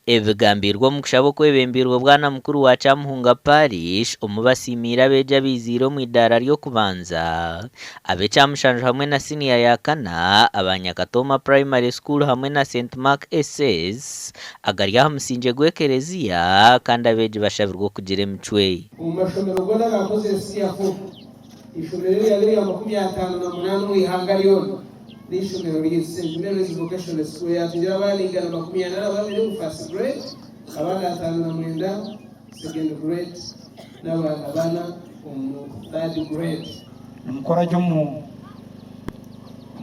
Ebi bigambiirwe omu kushaba okwebembeirwe Bwana Mukuru wa Kyamuhunga Parish omu basiimiire abeegi abaiziire omu idaara ry'okubanza, ab'ekyamushanju hamwe na siniya ya kana aba Nyakatooma Primary School hamwe na Saint Mark SS agari aha musingye gw'ekereziya kandi abeegi bashabirwe okugira emicwe. Omu mashomero goona agaakozire Siniya Fomu, eishomero eryaba erya 58 omu ihanga ryona n'eishomero ryaitu St Mary's Vocational School eyaatungire abaana 142 omu First Grade, abaana 59 Second Grade n'abaana bana omu Third Grade. Nimukora gye omu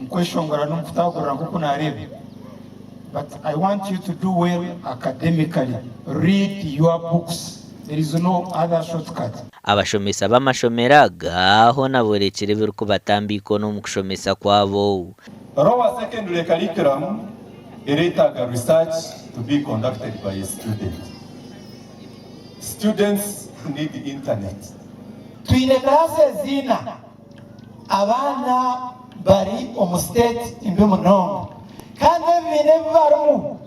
kweshongora n'omu kutaagurira nk'oku naareeba but I want you to do well academically, read your books, there is no other shortcut. Abashomesa b'amashomero aga hoona boorekire ebirikubatamba eikoona omu kushomesa kwabo. Lower secondary curriculum ereetaaga research to be conducted by a student. Students need internet. Twine classes ina, abaana bari omu state mbi munonga kandi ebibiina ebi barimu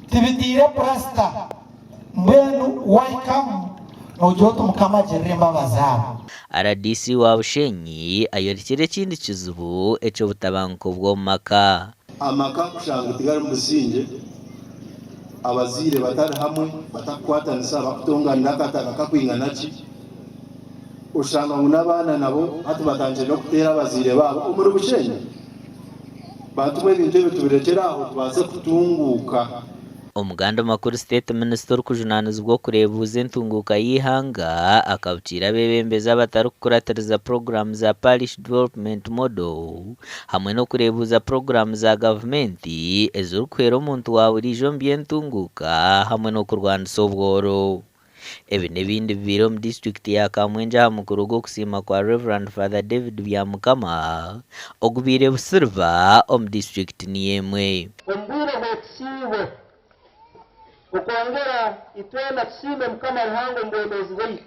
tibitiire purasita. Mbwenu wahikamu noogira oti Mukama agirire embabazi abo. Rdc wa Bushenyi ayorekire ekindi kizibu eky'obutabanguko bw'omu maka. Amaka kushanga tigarimu busingye, abazaire batari hamwe, batakukwatanisa, bakutonganira akataka kakwingana ki, oshanga ngu n'abaana nabo hati batandikire n'okuteera abazaire baabo omuri Bushenyi. Bantumwe ebintu ebyo tubirekyere aho tubaase kutunguuka. Omuganda Makuru State Minisita orikujunaanizibwa okureebuuza entunguuka y'eihanga akabukiire abeebembezi abatarikukuratiriza puroguraamu za Parish Development Model hamwe n'okureebuuza puroguraamu za gavumenti ezirikuhwera omuntu wa buriijo omu by'entunguuka hamwe n'okurwanisa obworo. Ebi n'ebindi bibaire omu disiturikiti ya Kamwengye aha mukoro gw'okusiima kwa Rev. Father David Byamukama ogubaire Busiriba omu disiturikiti niyo emwe. Omu bwire bw'ekisiibo, okwongera itwena tusiime Mukama Ruhanga omu bwomeezi bwaitu.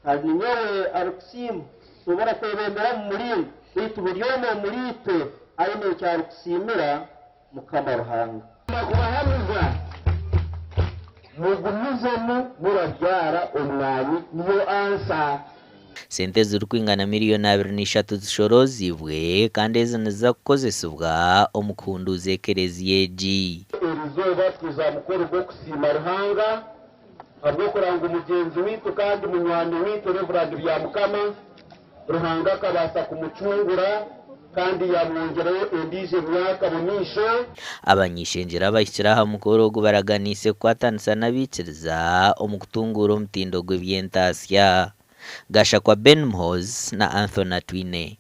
Hali ninyowe arukusiima, tusobora kwebembera omu mulingo, baitu buli omu omuli itwe aine eki arukusiimira Mukama Ruhanga. Ndakubahamiza, mugumizemu murabyara omwani niyo ansa. Sente ezirikwingana miriyoni 23 zishorooziibwe kandi ezi niziza kukozesibwa omu kuhunduuza ekereziya egi. Erizooba twija aha mukoro gw'okusiima Ruhanga ahabw'okuranga ngu mugyenzi waitu kandi munywani waitu Rev. Byamukama Ruhanga akabaasa kumucungura kandi yaamwongyerayo endiijo emyaka omu maisho. Abany'ishengyero abahikire aha mukoro ogu baraganiise kukwatanisa n'abaikiriza omu kutunguura omutindo gw'eby'entaasya. Gashakwa Ben Muhoozi na Anthony Atwine.